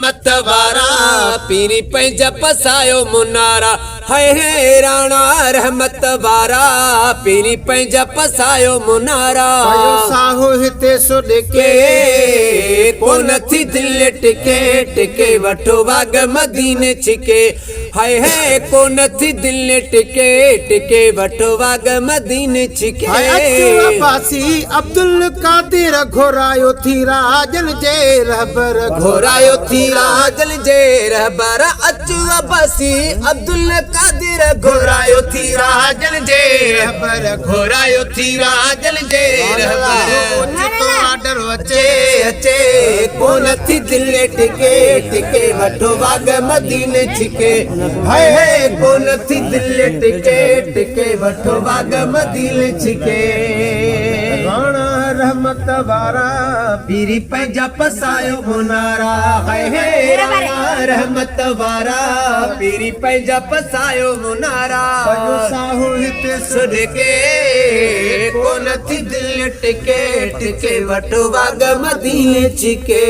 رحمت وارا پيري پنهنجا پسايو منارا هاء هي راڻا رحمت وارا پيري پنهنجا پسايو منارا. پيو ساهو هتي سڏڪي. ڪونه ٿي دل ٽڪي ٽڪي وٺو واڳ مديني ڇڪي هاء هي ڪونه ٿي دل ٽڪي ٽڪي وٺو واڳ مديني ڇڪي. هاء اچ عباسي عبدالقادر گهرايو ٿي راڄن جي رهبر. گهرايو ٿي راڄن جي رهبر اچ عباسي عبدالقادر گهرايو ٿي راڄن جي رهبر گهرايو ٿي راڄن جي رهبر. اوچتو آرڊر اچي. اچي ڪونه ٿي دل ٽڪي ٽڪي وٺو واڳ مديني ڇڪي هاء هاء ڪونه ٿي دل ٽڪي ٽڪي وٺو واڳ مديني ڇڪي. راڻا رحمت وارا. پيري پنهنجا پسايو منارا هاء هاء راڻا رحمت وارا پيري پنهنجا پسايو منارا. پيو ساهو هتي سڏڪي ڪونه ٿي دل ٽڪي ٽڪي وٺ واڳ مديني ڇڪي.